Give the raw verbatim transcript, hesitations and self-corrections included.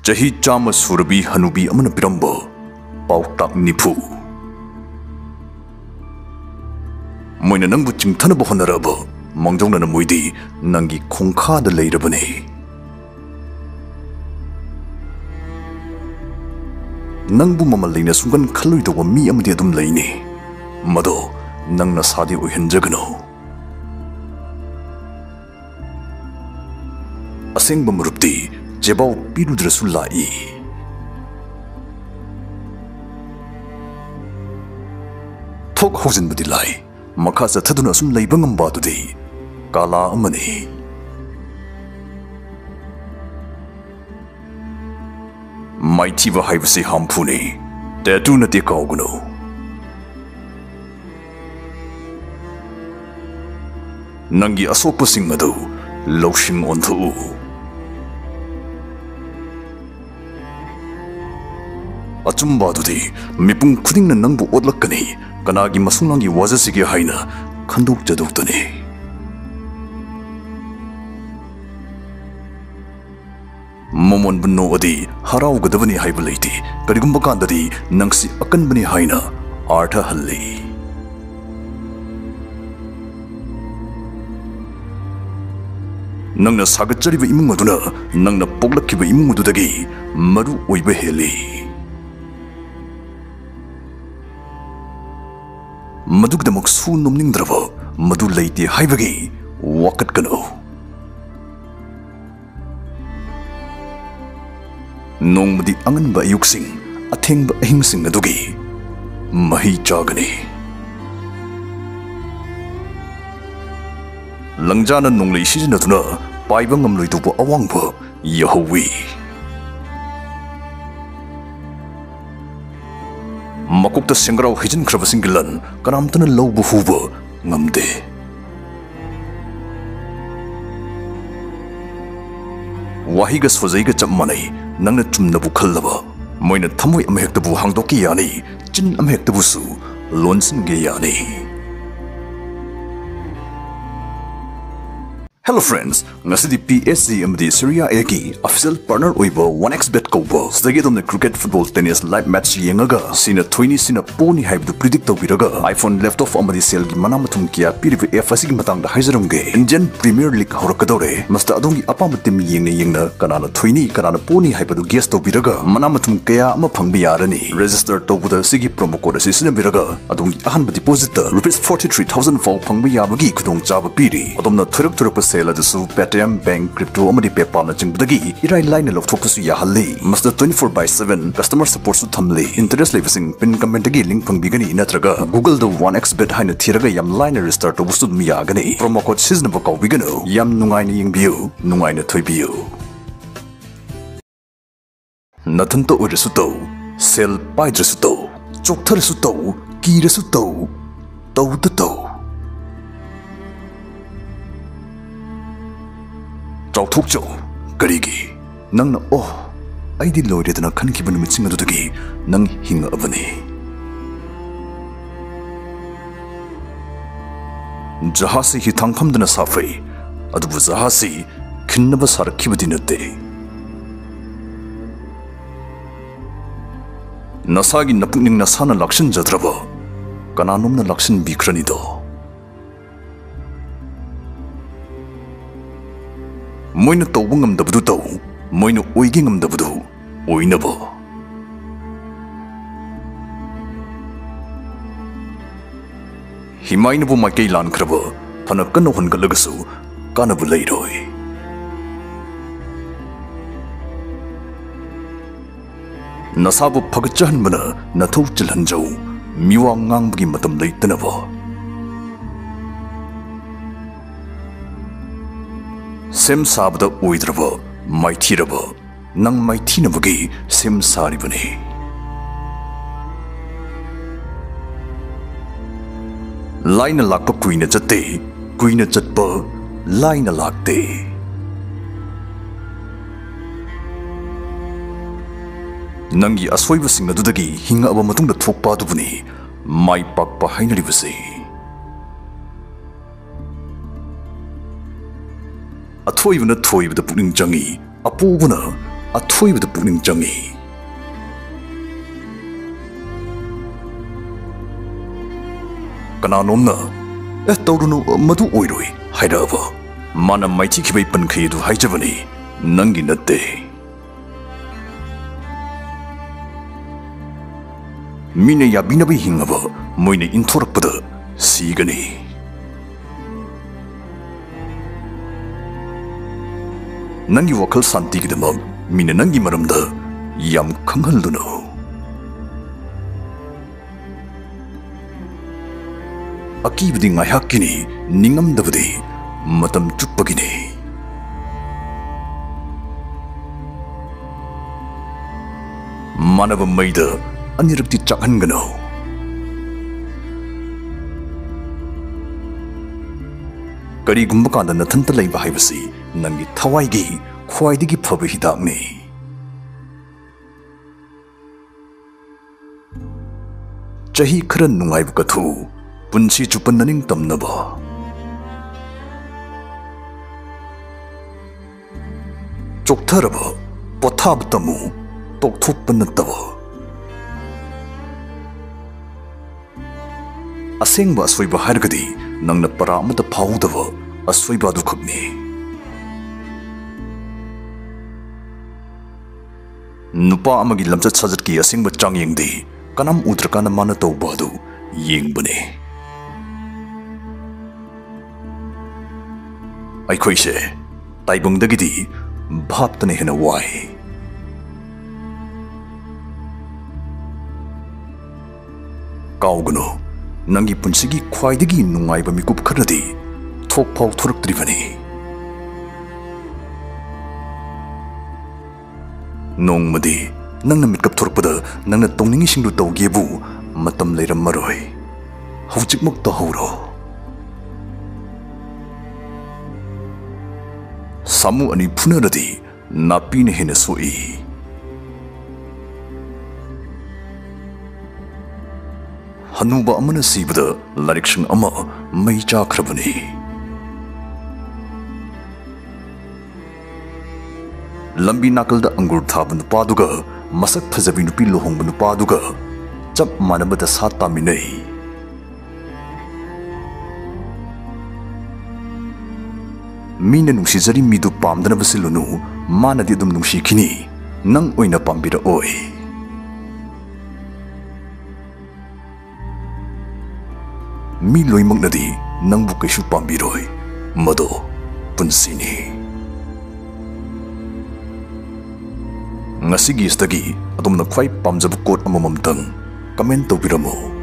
ꯆꯍꯤ ꯆꯥꯝꯃ ꯁꯨꯔꯕꯤ ꯍꯅꯨꯕꯤ ꯑꯃꯅ ꯄꯤꯔꯝꯕ ꯄꯥꯎꯇꯥꯛ ꯅꯤꯐꯨ꯫ ꯃꯣꯏꯅ ꯅꯪꯕꯨ ꯆꯤꯡꯊꯅꯕ ꯍꯣꯠꯅꯔꯛꯑꯕ ꯃꯥꯡꯖꯧꯅꯅ ꯃꯣꯏꯗꯤ ꯅꯪꯒꯤ ꯈꯣꯡꯈꯥꯗ ꯂꯩꯔꯕꯅꯤ꯫ ꯅꯪꯕꯨ ꯃꯃꯜ ꯂꯩꯅ ꯁꯨꯡꯈꯟ ꯈꯜꯂꯣꯏꯗꯧꯕ ꯃꯤ ꯑꯃꯗꯤ ꯑꯗꯨꯝ ꯂꯩꯅꯤ꯫ ꯃꯗꯣ ꯅꯪ ꯅꯁꯥꯗꯤ ꯑꯣꯏꯍꯟꯖꯒꯅꯨ꯫ ꯑꯁꯦꯡꯕ ꯃꯔꯨꯞꯇꯤ ꯆꯦꯕꯥꯎ ꯄꯤꯔꯨꯗ꯭ꯔꯁꯨ ꯂꯥꯛꯏ꯫ ꯊꯣꯛ ꯍꯧꯖꯤꯟꯕꯗꯤ ꯂꯥꯏ, ꯃꯈꯥ ꯆꯠꯊꯗꯨꯅ ꯑꯁꯨꯝ ꯂꯩꯕ ꯉꯝꯕ ꯑꯗꯨꯗꯤ ꯀꯂꯥ ꯑꯃꯅꯤ꯫ ꯃꯥꯏꯊꯤꯕ ꯍꯥꯏꯕꯁꯤ ꯍꯥꯝꯐꯨꯅꯤ, ꯇꯦꯇꯨ ꯅꯠꯇꯦ, ꯀꯥꯎꯒꯅꯨ꯫ ꯅꯪꯒꯤ ꯑꯁꯣꯛꯄꯁꯤꯡ ꯑꯗꯨ ꯂꯧꯁꯤꯡ ꯑꯣꯟꯊꯣꯛꯎ꯫ ꯑꯆꯨꯝꯕ ꯑꯗꯨꯗꯤ ꯃꯤꯄꯨꯝ ꯈꯨꯗꯤꯡꯅ ꯅꯪꯕꯨ ꯑꯣꯠꯂꯛꯀꯅꯤ, ꯀꯅꯥꯒꯤ ꯃꯁꯨꯡꯂꯥꯡꯒꯤ ꯋꯥꯖꯠꯁꯤꯒꯦ ꯍꯥꯏꯅ ꯈꯟꯗꯣꯛꯆꯗꯧꯗꯅꯤ꯫ ꯃꯃꯣꯟꯕꯨ ꯅꯣꯛꯑꯗꯤ ꯍꯔꯥꯎꯒꯗꯕꯅꯤ ꯍꯥꯏꯕ ꯂꯩꯇꯦ, ꯀꯔꯤꯒꯨꯝꯕ ꯀꯥꯟꯗꯗꯤ ꯅꯪꯁꯤ ꯑꯀꯟꯕꯅꯤ ꯍꯥꯏꯅ ꯑꯥꯔꯊ ꯍꯜꯂꯤ꯫ ꯅꯪꯅ ꯁꯥꯒꯠꯆꯔꯤꯕ ꯏꯃꯨꯡ ꯑꯗꯨꯅ ꯅꯪꯅ ꯄꯣꯛꯂꯛꯈꯤꯕ ꯏꯃꯨꯡ ꯑꯗꯨꯗꯒꯤ ꯃꯔꯨ ꯑꯣꯏꯕ ꯍꯦꯜꯂꯤ꯫ ꯃꯗꯨꯒꯤꯗꯃꯛ ꯁꯨ ꯅꯣꯝꯅꯤꯡꯗ꯭ꯔꯕ, ꯃꯗꯨ ꯂꯩꯇꯦ ꯍꯥꯏꯕꯒꯤ ꯋꯥꯀꯠꯀꯅꯨ꯫ ꯅꯣꯡꯃꯗꯤ ꯑꯉꯟꯕ ꯑꯌꯨꯛꯁꯤꯡ, ꯑꯊꯦꯡꯕ ꯑꯍꯤꯡꯁꯤꯡ ꯑꯗꯨꯒꯤ ꯃꯍꯩ ꯆꯥꯒꯅꯤ꯫ ꯂꯪꯖꯥꯅ ꯅꯣꯡꯂꯩ ꯁꯤꯖꯤꯟꯅꯗꯨꯅ ꯄꯥꯏꯕ ꯉꯝꯂꯣꯏꯗꯧꯕ ꯑꯋꯥꯡꯕ ꯌꯧꯍꯧꯋꯤ꯫ ꯃꯀꯣꯛꯇ ꯁꯦꯡꯒ꯭ꯔꯥꯎ ꯍꯩꯖꯤꯟꯈ꯭ꯔꯕꯁꯤꯡꯒꯤ ꯂꯟ ꯀꯅꯥꯝꯇꯅ ꯂꯧꯕ ꯍꯨꯕ ꯉꯝꯗꯦ꯫ ꯋꯥꯍꯩꯒ ꯁꯣꯖꯩꯒ ꯆꯞ ꯃꯥꯟꯅꯩ, ꯅꯪꯅ ꯆꯨꯝꯅꯕꯨ ꯈꯜꯂꯕ꯫ ꯃꯣꯏꯅ ꯊꯃꯣꯏ ꯑꯃꯍꯦꯛꯇꯕꯨ ꯍꯥꯡꯗꯣꯛꯀꯦ ꯌꯥꯅꯤ, ꯆꯤꯟ ꯑꯃꯍꯦꯛꯇꯕꯨꯁꯨ ꯂꯣꯟꯁꯤꯟꯒꯦ ꯌꯥꯅꯤ꯫ Hello friends, ꯉꯁꯤꯗꯤ P S G ꯑꯃꯗꯤ Serie Aꯒꯤ official partner ꯑꯣꯏꯕ one X bet ꯀꯧꯕ ꯁꯤꯗꯒꯤ ꯑꯗꯣꯝꯅ cricket, football, tennis live match ꯌꯦꯡꯉꯒ ꯁꯤꯅ ꯊꯣꯏꯅꯤ, ꯁꯤꯅ ꯄꯣꯅꯤ ꯍꯥꯏꯕꯗꯨ predict ꯇꯧꯕꯤꯔꯒ iPhone, laptop ꯑꯃꯗꯤ ꯁꯦꯜꯒꯤ ꯃꯅꯥ ꯃꯊꯨꯝ ꯀꯌꯥ ꯄꯤꯔꯤꯕ app ꯑꯁꯤꯒꯤ ꯃꯇꯥꯡꯗ ꯍꯥꯏꯖꯔꯝꯒꯦ꯫ Indian Premier League ꯍꯧꯔꯛꯀꯗꯧꯔꯦ꯫ ꯃꯁꯤꯗ ꯑꯗꯣꯝꯒꯤ ꯑꯄꯥꯝꯕ team ꯌꯦꯡꯅ ꯌꯦꯡꯅ ꯀꯅꯥꯅ ꯊꯣꯏꯅꯤ, ꯀꯅꯥꯅ ꯄꯣꯅꯤ ꯍꯥꯏꯕꯗꯨ guess ꯇꯧꯕꯤꯔꯒ ꯃꯅꯥ ꯃꯊꯨꯝ ꯀꯌꯥ ꯑꯃ ꯐꯪꯕ ꯌꯥꯔꯅꯤ꯫ Register ꯇꯧꯕꯗ ꯁꯤꯒꯤ promo code ꯑꯁꯤ ꯁꯤꯖꯤꯟꯅꯕꯤꯔꯒ ꯑꯗꯣꯝꯒꯤ ꯑꯍꯥꯟꯕ depositꯇ rupees forty three thousand ꯐꯥꯎ ꯐꯪꯕ ꯌꯥꯕꯒꯤ ꯈꯨꯗꯣꯡꯆꯥꯕ ꯄꯤꯔꯤ꯫ ꯑꯗꯣꯝꯅ ꯊꯣꯏꯔꯛ ꯊꯣꯏꯔꯛꯄ ꯁꯦꯜ ꯑꯗꯨꯁꯨ Paytm, bank, crypto ꯑꯃꯗꯤ PayPalꯅ ꯆꯤꯡꯕꯗꯒꯤ ꯏꯔꯥꯏ ꯂꯥꯏꯅ ꯂꯧꯊꯣꯛꯄꯁꯨ ꯌꯥꯍꯜꯂꯤ꯫ ꯃꯁꯤꯗ twenty four by seven customer supportꯁꯨ ꯊꯝꯂꯤ꯫ Interest ꯂꯩꯕꯁꯤꯡ pin commentꯇꯒꯤ link ꯐꯪꯕꯤꯒꯅꯤ ꯅꯠꯇ꯭ꯔꯒ Googleꯗ one X bet ꯍꯥꯏꯅ ꯊꯤꯔꯒ ꯌꯥꯝ ꯂꯥꯏꯅ register ꯇꯧꯕꯁꯨ ꯑꯗꯨꯝ ꯌꯥꯒꯅꯤ꯫ Promo code ꯁꯤꯖꯤꯟꯅꯕ ꯀꯥꯎꯕꯤꯒꯅꯨ꯫ ꯌꯥꯝ ꯅꯨꯡꯉꯥꯏꯅ ꯌꯦꯡꯕꯤꯌꯨ, ꯅꯨꯡꯉꯥꯏꯅ ꯊꯣꯏꯕꯤꯌꯨ꯫ ꯅꯊꯟꯇ ꯑꯣꯏꯔꯁꯨ ꯇꯧ, ꯁꯦꯜ ꯄꯥꯏꯗ꯭ꯔꯁꯨ ꯇꯧ, ꯆꯣꯛꯊꯔꯁꯨ ꯇꯧ, ꯀꯤꯔꯁꯨ ꯇꯧ, ꯇꯧꯗ ꯇꯧ꯫ ꯆꯥꯎꯊꯣꯛꯆꯧ꯫ ꯀꯔꯤꯒꯤ? ꯅꯪꯅ "ꯑꯣꯍ, ꯑꯩꯗꯤ ꯂꯣꯏꯔꯦꯗꯅ" ꯈꯟꯈꯤꯕ ꯅꯨꯃꯤꯠꯁꯤꯡ ꯑꯗꯨꯗꯒꯤ ꯅꯪ ꯍꯤꯡꯉꯛꯑꯕꯅꯤ꯫ ꯖꯍꯥꯖꯁꯤ ꯍꯤꯊꯥꯡ ꯐꯝꯗꯅ ꯁꯥꯐꯩ, ꯑꯗꯨꯕꯨ ꯖꯍꯥꯖꯁꯤ ꯈꯤꯟꯅꯕ ꯁꯥꯔꯛꯈꯤꯕꯗꯤ ꯅꯠꯇꯦ꯫ ꯅꯁꯥꯒꯤ ꯅꯄꯨꯛꯅꯤꯡ ꯅꯁꯥꯅ ꯂꯥꯛꯁꯤꯟꯖꯗ꯭ꯔꯕ ꯀꯅꯥꯅꯣꯝꯅ ꯂꯥꯛꯁꯤꯟꯕꯤꯈ꯭ꯔꯅꯤꯗꯣ꯫ ꯃꯣꯏꯅ ꯇꯧꯕ ꯉꯝꯗꯕꯗꯨ ꯇꯧ, ꯃꯣꯏꯅ ꯑꯣꯏꯒꯦ ꯉꯝꯗꯕꯗꯨ ꯑꯣꯏꯅꯕ꯫ ꯍꯤꯃꯥꯏꯅꯕꯨ ꯃꯥꯏꯀꯩ ꯂꯥꯟꯈ꯭ꯔꯕ ꯐꯅ ꯀꯟꯅ ꯍꯣꯟꯒꯠꯂꯒꯁꯨ ꯀꯥꯟꯅꯕ ꯂꯩꯔꯣꯏ꯫ ꯅꯁꯥꯕꯨ ꯐꯒꯠꯆꯍꯟꯕꯅ ꯅꯊꯧ ꯆꯤꯜꯍꯟꯖꯧ, ꯃꯤꯋꯥ ꯉꯥꯡꯕꯒꯤ ꯃꯇꯝ ꯂꯩꯇꯅꯕ꯫ ꯁꯦꯝ ꯁꯥꯕꯗ ꯑꯣꯏꯗ꯭ꯔꯕ, ꯃꯥꯏꯊꯤꯔꯕ, ꯅꯪ ꯃꯥꯏꯊꯤꯅꯕꯒꯤ ꯁꯦꯝ ꯁꯥꯔꯤꯕꯅꯤ꯫ ꯂꯥꯏꯅ ꯂꯥꯛꯄ ꯀꯨꯏꯅ ꯆꯠꯇꯦ, ꯀꯨꯏꯅ ꯆꯠꯄ ꯂꯥꯏꯅ ꯂꯥꯛꯇꯦ꯫ ꯅꯪꯒꯤ ꯑꯁꯣꯏꯕꯁꯤꯡ ꯑꯗꯨꯗꯒꯤ ꯍꯤꯡꯉꯛꯑꯕ ꯃꯇꯨꯡꯗ ꯊꯣꯛꯄ ꯑꯗꯨꯕꯨꯅꯤ ꯃꯥꯏ ꯄꯥꯛꯄ ꯍꯥꯏꯅꯔꯤꯕꯁꯤ꯫ ꯑꯊꯣꯏꯕꯅ ꯊꯣꯏꯕꯗ ꯄꯨꯛꯅꯤꯡ ꯆꯪꯏ, ꯑꯄꯣꯕꯅ ꯑꯊꯣꯏꯕꯗ ꯄꯨꯛꯅꯤꯡ ꯆꯪꯏ꯫ ꯀꯅꯥꯅꯣꯝꯅ "ꯑꯦ, ꯇꯧꯔꯨꯅꯨ, ꯃꯗꯨ ꯑꯣꯏꯔꯣꯏ" ꯍꯥꯏꯔꯛꯑꯕ, ꯃꯥꯅ ꯃꯥꯏꯊꯤꯈꯤꯕꯩ ꯄꯟꯈꯩ ꯑꯗꯨ ꯍꯥꯏꯖꯕꯅꯤ, ꯅꯪꯒꯤ ꯅꯠꯇꯦ꯫ ꯃꯤꯅ ꯌꯥꯕꯤꯅꯕ ꯍꯤꯡꯉꯕ, ꯃꯣꯏꯅ ꯏꯟꯊꯣꯔꯛꯄꯗ ꯁꯤꯒꯅꯤ꯫ ꯅꯪꯒꯤ ꯋꯥꯈꯜ ꯁꯥꯟꯇꯤꯒꯤꯗꯃꯛ ꯃꯤꯅ ꯅꯪꯒꯤ ꯃꯔꯝꯗ ꯌꯥꯝ ꯈꯪꯍꯜꯂꯨꯅꯨ꯫ ꯑꯀꯤꯕꯗꯤ ꯉꯥꯏꯍꯥꯛꯀꯤꯅꯤ, ꯅꯤꯡꯉꯝꯗꯕꯗꯤ ꯃꯇꯝ ꯆꯨꯞꯄꯒꯤꯅꯤ꯫ ꯃꯥꯟꯅꯕ ꯃꯩꯗ ꯑꯅꯤꯔꯛꯇꯤ ꯆꯥꯛꯍꯟꯒꯅꯨ꯫ ꯀꯔꯤꯒꯨꯝꯕ ꯀꯥꯟꯗ ꯅꯊꯟꯇ ꯂꯩꯕ ꯍꯥꯏꯕꯁꯤ ꯅꯪꯒꯤ ꯊꯋꯥꯏꯒꯤ ꯈ꯭ꯋꯥꯏꯗꯒꯤ ꯐꯕ ꯍꯤꯗꯥꯛꯅꯤ꯫ ꯆꯍꯤ ꯈꯔ ꯅꯨꯡꯉꯥꯏꯕ ꯀꯠꯊꯨ, ꯄꯨꯟꯁꯤ ꯆꯨꯞꯄ ꯅꯅꯤꯡꯇꯝꯅꯕ꯫ ꯆꯣꯛꯊꯔꯕ, ꯄꯣꯊꯥꯕ ꯇꯝꯃꯨ, ꯇꯣꯛꯊꯣꯛꯄ ꯅꯠꯇꯕ꯫ ꯑꯁꯦꯡꯕ ꯑꯁꯣꯏꯕ ꯍꯥꯏꯔꯒꯗꯤ ꯅꯪꯅ ꯄꯔꯥ ꯑꯃꯠꯇ ꯐꯥꯍꯧꯗꯕ ꯑꯁꯣꯏꯕ ꯑꯗꯨꯈꯛꯅꯤ꯫ ꯅꯨꯄꯥ ꯑꯃꯒꯤ ꯂꯝꯆꯠ ꯁꯥꯖꯠꯀꯤ ꯑꯁꯦꯡꯕ ꯆꯥꯡꯌꯦꯡꯗꯤ ꯀꯅꯥꯝ ꯎꯗ꯭ꯔꯀꯥꯟꯗ ꯃꯥꯅ ꯇꯧꯕ ꯑꯗꯨ ꯌꯦꯡꯕꯅꯤ꯫ ꯑꯩꯈꯣꯏꯁꯦ ꯇꯥꯏꯕꯪꯗꯒꯤꯗꯤ ꯚꯥꯞꯇꯅ ꯍꯦꯟꯅ ꯋꯥꯏ꯫ ꯀꯥꯎꯒꯅꯨ, ꯅꯪꯒꯤ ꯄꯨꯟꯁꯤꯒꯤ ꯈ꯭ꯋꯥꯏꯗꯒꯤ ꯅꯨꯡꯉꯥꯏꯕ ꯃꯤꯀꯨꯞ ꯈꯔꯗꯤ ꯊꯣꯛꯐꯥꯎ ꯊꯣꯔꯛꯇ꯭ꯔꯤꯕꯅꯤ꯫ ꯅꯣꯡꯃꯗꯤ ꯅꯪꯅ ꯃꯤꯠꯀꯞ ꯊꯣꯔꯛꯄꯗ ꯅꯪꯅ ꯇꯧꯅꯤꯡꯉꯤꯁꯤꯡꯗꯨ ꯇꯧꯒꯦꯕꯨ ꯃꯇꯝ ꯂꯩꯔꯝꯃꯔꯣꯏ꯫ ꯍꯧꯖꯤꯛꯃꯛ ꯇꯧꯍꯧꯔꯣ꯫ ꯁꯥꯃꯨ ꯑꯅꯤ ꯐꯨꯅꯔꯗꯤ ꯅꯥꯄꯤꯅ ꯍꯦꯟꯅ ꯁꯣꯛꯏ꯫ ꯍꯅꯨꯕ ꯑꯃꯅ ꯁꯤꯕꯗ ꯂꯥꯏꯔꯤꯛꯁꯪ ꯑꯃ ꯃꯩ ꯆꯥꯈ꯭ꯔꯕꯅꯤ꯫ ꯂꯝꯕꯤ ꯅꯥꯀꯜꯗ ꯑꯪꯒꯨꯔ ꯊꯥꯕ ꯅꯨꯄꯥꯗꯨꯒ ꯃꯁꯛ ꯐꯖꯕꯤ ꯅꯨꯄꯤ ꯂꯨꯍꯣꯡꯕ ꯅꯨꯄꯥꯗꯨꯒ ꯆꯞ ꯃꯥꯟꯅꯕ ꯗꯁꯥ ꯇꯥꯃꯤꯟꯅꯩ꯫ ꯃꯤꯅ ꯅꯨꯡꯁꯤꯖꯔꯤ ꯃꯤꯗꯨ ꯄꯥꯝꯗꯅꯕ ꯁꯤꯜꯂꯨꯅꯨ, ꯃꯥꯅꯗꯤ ꯑꯗꯨꯝ ꯅꯨꯡꯁꯤꯈꯤꯅꯤ, ꯅꯪ ꯑꯣꯏꯅ ꯄꯥꯝꯕꯤꯔꯛꯑꯣꯏ꯫ ꯃꯤ ꯂꯣꯏꯅꯃꯛꯅꯗꯤ ꯅꯪꯕꯨ ꯀꯩꯁꯨ ꯄꯥꯝꯕꯤꯔꯣꯏ, ꯃꯗꯣ ꯄꯨꯟꯁꯤꯅꯤ꯫ ꯉꯁꯤꯒꯤ ꯑꯁꯤꯗꯒꯤ ꯑꯗꯣꯝꯅ ꯈ꯭ꯋꯥꯏ ꯄꯥꯝꯖꯕ quote ꯑꯃꯃꯝꯇꯪ comment ꯇꯧꯕꯤꯔꯝꯃꯨ꯫